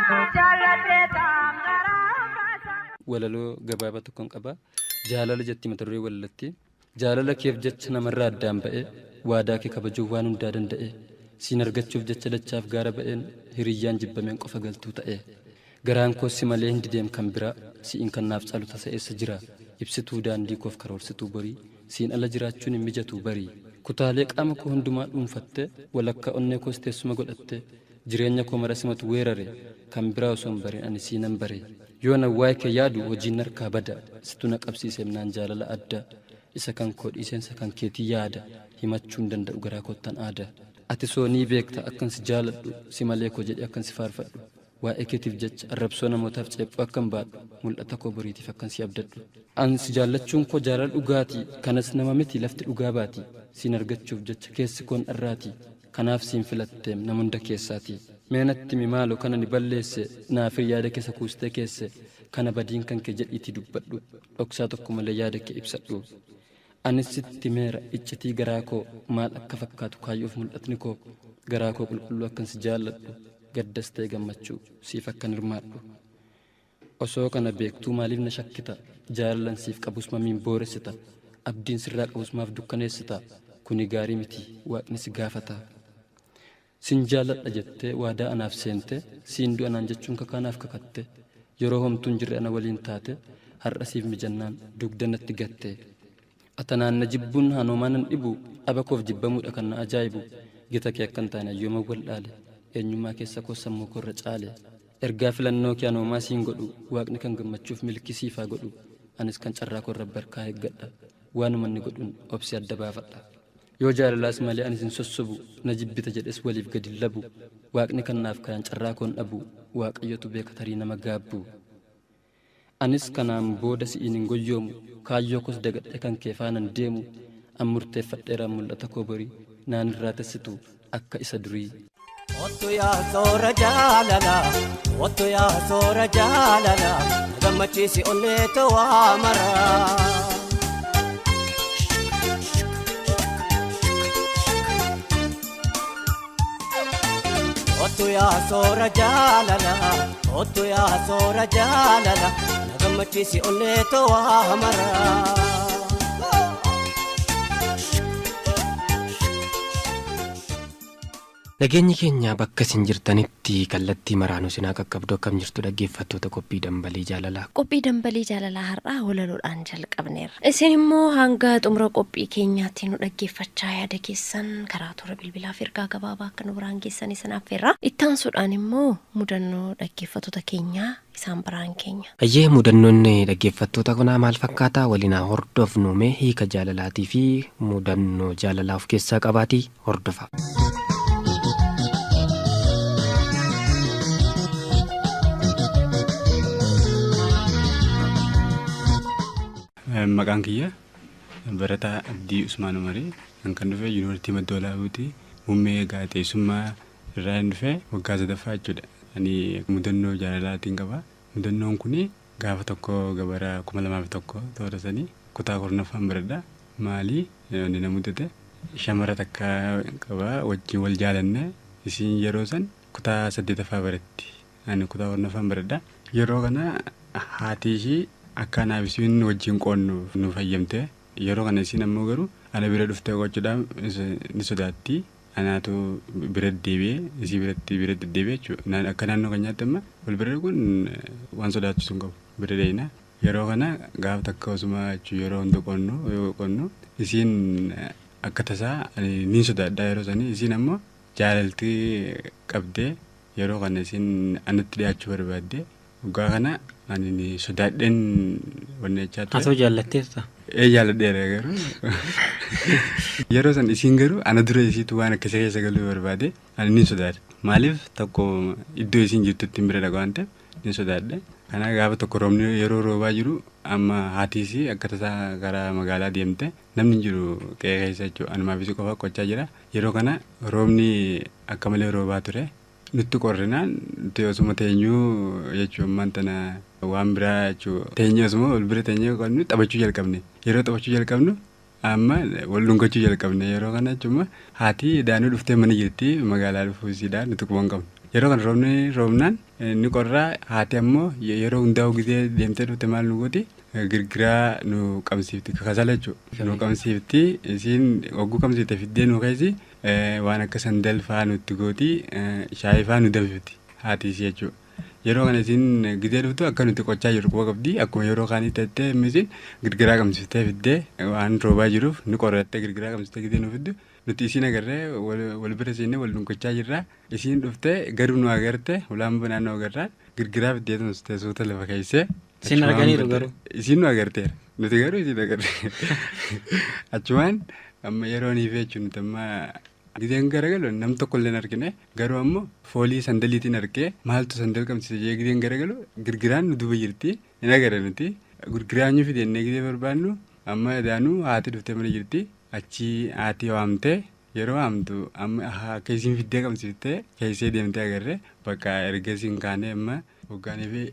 Jaalladhee taangaraa baasa. Walaloo gabaabaa tokkoon qaba. Jaalala jetti mata duree walalatti. Jaalala keef jecha namarraa addaan ba'ee waadaa kee kabajuu waan hundaa danda'e siin argachuuf jecha dachaaf gaara ba'een hiriyyaan jibbameen qofa galtuu ta'e. Garaan koos si malee hin dideem kan biraa si'iin kan naaf caalu tasa eessa jira ibsituu daandii koof karoorsituu borii siin ala jiraachuun hin mijatu barii. Kutaalee qaama koo hundumaa dhuunfatte walakkaa onnee koos teessuma godhatte jireenya koo mara simatu weerare kan biraa osoo hin barin ani siinan bare. Yoo na waa'ee kee yaadu hojiin harkaa bada situ na qabsiiseem naan jaalala adda isa kan koo dhiiseensa kan keetii yaada himachuu hin danda'u garaa koottan aada. Ati soo ni beekta akkan si jaaladhu si malee koo jedhee akkan si faarfadhu. Waa'ee keetiif jecha arrabsoo namootaaf ceephoo akkan baadhu mul'ata koo boriitiif akkan si abdadhu. An si jaallachuun koo jaalala dhugaatii kanas nama miti lafti dhugaa baati siin argachuuf jecha keessi koon dharraati kanaaf siin filatteem nama hunda keessaati. Mee natti himi maaloo kana ni balleesse naafir yaada keessa kuustee keesse kana badiin kan kee jedhiitii dubbadhu dhoksaa tokko malee yaada kee ibsadhu. Anis sitti meera iccitii garaa koo maal akka fakkaatu kaayyoof mul'atni koo garaa koo qulqulluu akkan si jaalladhu gaddas ta'e gammachuu siif akkan hirmaadhu. Osoo kana beektuu maaliif na shakkita jaalalan siif qabus mamiin booressita abdiin sirraa qabus maaf dukkaneessita kuni gaarii miti waaqni si gaafata. Sin jaalladha jettee waadaa anaaf seente siin du'a naan jechuun kakaanaaf kakatte yeroo homtuun jirre ana waliin taate har'a siif mijannaan dugda natti gatte. Atanaan na jibbuun hanoomaa nan dhibu dhaba koof jibbamuudha kan na ajaa'ibu gita kee akkan taane ayyooma wal dhaale eenyummaa keessa koo sammuu koorra caale. Ergaa filannoo kee anoomaa siin godhu waaqni kan gammachuuf milkii siifaa godhu anis kan carraa koorra barkaa eeggadha waanuma inni godhuun obsi adda baafadha. Yoo jaalalaas malee anis hin sossobu na jibbita jedhes waliif gadi labu waaqni kan naaf kayan carraa koon dhabu waaqayyotu beeka tarii nama gaabbu. Anis kanaan booda si'iin hin goyyoomu kaayyoo koos dagadhe kan kee faanan deemu an murteeffadheeraan mul'ata koo borii naan irraa tessitu akka isa durii. Otto yaa soora jaalala, otto yaa soora jaalala, gammachiisi onnee towaa mara. Otto yaa soora jaalala, otto yaa soora jaalala, gammachiisi onnee towaa mara. Nageenyi keenya bakka isin jirtanitti kallattii maraanuu isin haa qaqqabdu akkam jirtu dhaggeeffattoota qophii dambalii jaalalaa. Qophii dambalii jaalalaa har'aa walaloodhaan jalqabneerra. Isin immoo hanga xumura qophii keenyaatti nu dhaggeeffachaa yaada keessan karaa toora bilbilaaf ergaa gabaabaa akka nu biraan geessan isin affeerra. Ittaansuudhaan immoo mudannoo dhaggeeffattoota keenyaa isaan biraan keenya. Ayyee mudannoon dhaggeeffattoota kanaa maal fakkaata waliin haa hordofnu mee hiika jaalalaatii fi mudannoo jaalalaa of keessaa qabaatii hordofa. Maqaan kiyya Barataa Abdii Usmaan Umarii kan dhufe Yuunivarsiitii Madda Walaabuuti. Muummee gaazexeessummaa irraa hin dhufe waggaa sadaffaa jechuudha. Ani mudannoo jaalalaatiin qaba. Mudannoon kun gaafa tokko gabara 2001 toora sanii kutaa 10ffaan baradha. Maali inni na mudate shamara takka qaba wajjin wal jaalanne isiin yeroo san kutaa 8ffaa baratti. Ani kutaa 10ffaan baradha. Yeroo kana haati ishii akka anaaf isiin wajjin qoonnu nu fayyamte yeroo kana isiin ammoo garuu ana bira dhuftee qo'achuudhaaf ni sodaatti. Anaatu bira deebi'ee isii biratti bira deddeebi'ee jechuudha. Akka naannoo keenyaatti amma wal bira kun waan sodaachisu hin qabu. Bira deeyina. Yeroo kana gaafa takka osuma jechuudha yeroo hunda qoonnu yoo qoonnu isiin akka tasaa ni sodaadha yeroo sanii isiin ammoo jaalaltii qabdee yeroo kana isiin anatti dhiyaachuu barbaadde. Waggaa kana ani sodaadheen wanni jechaa ture. Atoo jaallatteetta? Ee jaalladheera garuu. Yeroo san isiin garuu ana dura isiitu waan akkasii keessa galuu barbaade ani ni sodaadhe. Maaliif tokko iddoo isiin jirtutti hin bira dhaqa waan ta'eef ni sodaadhe. Kana gaafa tokko roobni yeroo roobaa jiru amma haati isii akka tasaa karaa magaalaa deemte namni hin jiru qe'ee keessa jechuudha. Anumaaf isii qofa qochaa jira. Yeroo kana roobni akka malee roobaa ture. Nutti qorrinaan nuti osuma teenyuu jechuun ammaan tana waan biraa jechuun teenyee osuma wal bira teenyee qabnu taphachuu jalqabne. Yeroo taphachuu jalqabnu amma wal dhungachuu jalqabne yeroo kana jechuun haati daanuu dhuftee mana jirti magaalaa dhufuu isiidha nuti quba hin qabnu. Yeroo kana roobni roobnaan ni qorraa haati ammoo yeroo hundaa'u gisee deemtee dhufte maal nu gooti girgiraa nu qabsiifti kasala jechuudha. Nu qabsiifti isiin hogguu qabsiifte fiddee nu keessi waan akka sandal fa'aa nutti gooti shaayii fa'aa nu danfifti haati isii jechuudha. Yeroo kana isiin gisee dhuftu akka nuti qochaa jirru quba qabdi akkuma yeroo kaanii teettee isiin girgiraa qabsiiftee fiddee waan roobaa jiruuf ni qorrattee girgiraa qabsiiftee gisee nu fiddu nuti isiin agarree wal bira siinee wal dhunkachaa jirra. Isiin dhuftee garuu nu agarte ulaan banaa nu agarraan girgiraa fiddee tumsitee suuta lafa keessee. Isiin arganiiru garuu. Isiin nu agarteera. Nuti garuu isiin agarre. Achumaan amma yeroo niif jechuun nuti amma giseen garagalu nam tokko illee argine garuu ammoo foolii sandaliitiin argee maaltu sandal qabsiise jee giseen garagalu girgiraan nu duuba jirti hin agarre nuti girgiraan nu fidennee gisee barbaannu amma daanuu haati dhuftee mana jirti achi haati waamtee yeroo waamtu amma akka isiin fiddee qabsiiftee keessee deemtee agarre bakka erga isiin kaanee amma hoggaanii fi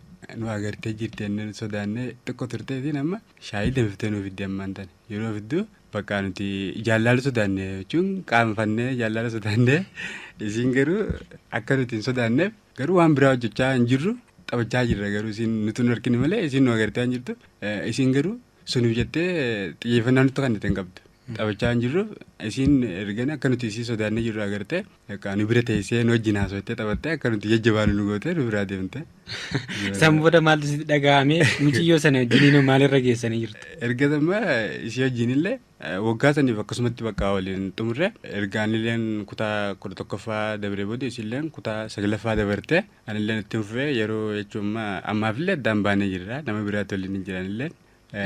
nu agartee jirti jennee sodaannee xiqqoo turteetiin amma shaayii danfiftee nu fiddee ammaan tana yeroo fiddu bakka nuti jaallalu sodaanne jechuun qaanfannee jaallalu sodaanne isiin garuu akka nuti hin sodaanneef garuu waan biraa hojjechaa hin jirru taphachaa jirra garuu isiin nuti nu arginu malee isiin nu agartee hin jirtu isiin garuu sunuuf jettee xiyyeeffannaa nutti kan hin qabdu. Taphachaa hin jirru isiin ergan akka nuti isii sodaannee jirru agartee nu bira teessee nu wajjin haasoftee taphattee akka nuti jajjabaanu nu gootee nu biraa deemte. San booda maaltu sitti dhaga'ame mucayyoo sana wajjiniin maalirra geessanii jirtu? Erga amma ishee wajjin illee waggaa saniif akkasumatti bakka waliin xumurre erga anilleen kutaa 11ffaa dabaree booda isiilleen kutaa 9ffaa dabarte anilleen itti fufee yeroo jechuun ammaafillee addaan baanee jirra nama biraatti waliin hin jiranillee.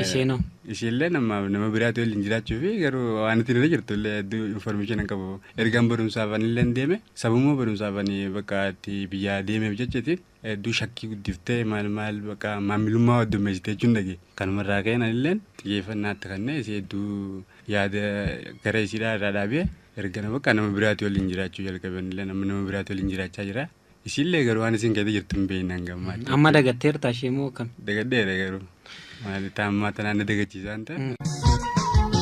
Isheenoo? Isheellee nama biraatti waliin jiraachuu fi garuu waan ittiin irra jirtu illee hedduu information hin qabu. Ergaan barumsaaf anillee deeme sababuma barumsaaf ani bakka itti biyyaa deemeef jecheeti hedduu shakkii guddiftee maal maal bakka maamilummaa waddummeessitee jechuun dhage. Kanumarraa ka'een anilleen xiyyeeffannaa itti kennee ishee hedduu yaada gara ishiidhaa irraa dhaabee erga bakka nama biraatti waliin jiraachuu jalqabe anillee nama biraatti waliin jiraachaa jira. Ishiillee garuu waan isin keessa jirtu hin beekne hanga ammaatti. Amma dagatteerta ishee moo akkami? Dagadheera garuu. Maali taammaa tanaan na dagachiisaan ta'e.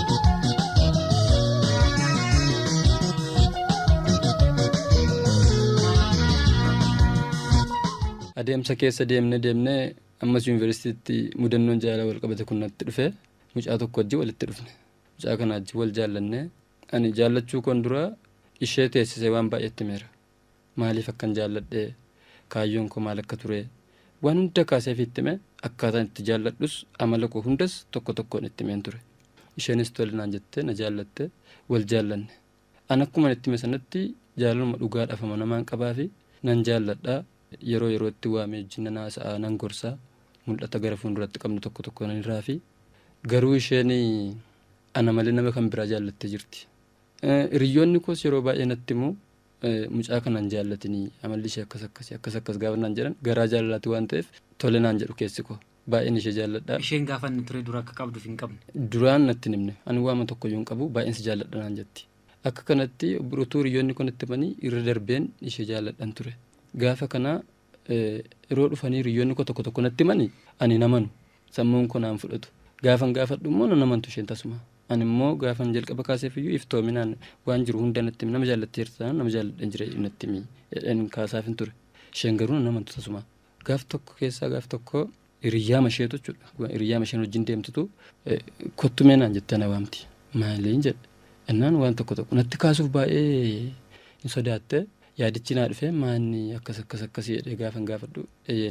Adeemsa keessa deemnee ammas yuunivarsiitiitti mudannoon jaalala wal qabate kun natti dhufe mucaa tokko wajjin walitti dhufne. Mucaa kana wajjin wal jaallannee ani jaallachuu koon dura ishee teessisee waan baay'eetti himeera. Maaliif akkan jaalladhee kaayyoon koo maal akka ture waan hunda kaasee itti hime akkaataan itti jaalladhus amala koo hundas tokko tokkoon itti himeen ture. Isheenis tole naan jettee na jaallatte wal jaallanne. An akkuma itti hime sanatti jaalaluma dhugaadhaaf amanamaan qabaa fi nan jaalladhaa yeroo yerootti waamee wajjin nan haasa'aa nan gorsaa mul'ata gara fuulduratti qabnu tokko tokko nan irraa fi garuu isheen ana malee nama kan biraa jaallattee jirti. Hiriyoonni koos yeroo baay'ee natti himu mucaa kanaan jaallatinii amalli ishee akkas akkasii akkas akkas gaafa naan jedhan garaa jaalalaati waan ta'eef tole naan jedhu keessi koo baay'een ishee jaalladha. Isheen gaafa inni ture dura akka qabduuf hin qabne. Duraan natti hin himne ani waama tokkoyyuu hin qabu baay'een si jaalladha naan jetti. Akka kanatti utuu hiriyoonni kun itti himanii irra darbeen ishee jaalladhan ture. Gaafa kana yeroo dhufanii hiriyoonni koo tokko tokko natti himanii ani namanu sammuun koo naan fudhatu. Gaafan gaafadhu immoo nan amantu isheen tasuma. Ani immoo gaafan jalqaba kaaseef iyyuu iftoominaan waan jiru hunda natti himi nama jaallatteerta nama jaalladhan jira natti himi jedheen kaasaaf hin ture. Isheen garuu nan amantu tasuma. Gaaf tokko keessaa gaaf tokko hiriyyaama isheetu jechuudha. Hiriyyaama isheen wajjin deemtutu kottu mee naan jettee na waamti. Maaliin jedhe. Innaan waan tokko tokko natti kaasuuf baay'ee hin sodaatte. Yaadichi naa dhufe maanni akkas akkas akkasii jedhee gaafan gaafadhu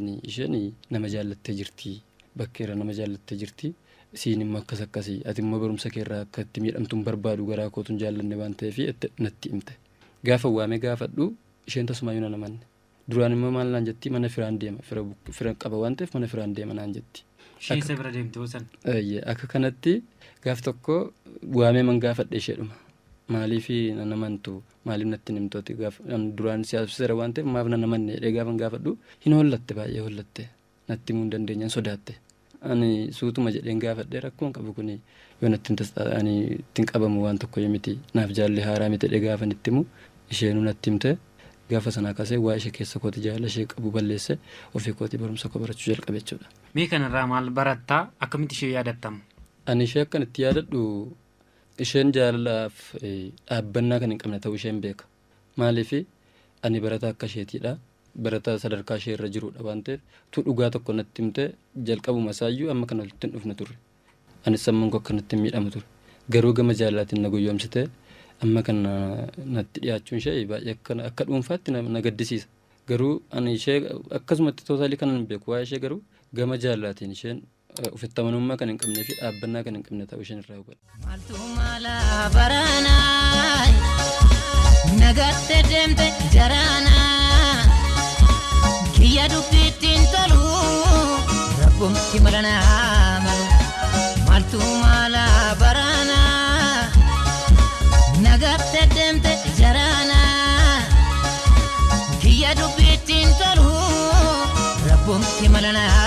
isheen nama jaallattee jirti. Bakkeera nama jaallattee jirti. Siin immoo akkas akkasii ati immoo barumsa keerraa akka itti miidhamtu hin barbaadu garaa kootu hin jaallanne waan ta'eef natti himte. Gaafa waamee gaafadhu isheen tasumaayyuu nan amanne. Duraan immoo maal naan jetti mana firaan deema fira qaba waan ta'eef mana firaan deema naan jetti. Isheen isa bira deemte hoo sana? Akka kanatti gaaf tokko waamee man gaafadhe isheedhuma. Maaliif nan amantu maaliif natti himtooti gaaf duraan siyaasera waan ta'eef maaf nan amanne jedhee gaafan gaafadhu hin hollatte baay'ee hollatte natti himuu hin dandeenyaan sodaatte. Ani suutuma jedheen gaafadhee rakkoon qabu kun yoo natti ittiin qabamu waan tokko miti naaf jaalli haaraa miti jedhee gaafan itti himu isheenuu natti himte gaafa sanaa kaasee waa ishee keessa kooti jaalala ishee qabu balleesse ofii kooti barumsa koo barachuu jalqabe jechuudha. Mee kanarraa maal barattaa akkamitti ishee yaadattama? Ani ishee akkan itti yaadadhu isheen jaalalaaf dhaabbannaa kan hin qabne ta'uu isheen beeka. Maaliif ani barataa akka isheetiidha. Barataa sadarkaa ishee irra jirudha waan ta'eef tu dhugaa tokko natti himte jalqabuma isaayyuu amma kana walitti hin dhufne turre. Anis sammuun koo akkanatti hin miidhamu ture. Garuu gama jaalalaatiin na gowwoomsite amma kana natti dhiyaachuun ishee baay'ee akka dhuunfaatti na gaddisiisa. Garuu ani ishee akkasumatti tootaalii kanan beeku waa'ee ishee garuu gama jaalalaatiin isheen ofitti amanamummaa kan hin qabnee fi dhaabbannaa kan hin qabne ta'uu isheen irraa hubadha. Maaltu mala baranaa nagatte deemte jaranaa kiyya dubbiittiin tolu rabbumti malanaa malu maaltu mala baranaa nagatte deemte jaranaa kiyya dubbiittiin tolu rabbumti malanaa.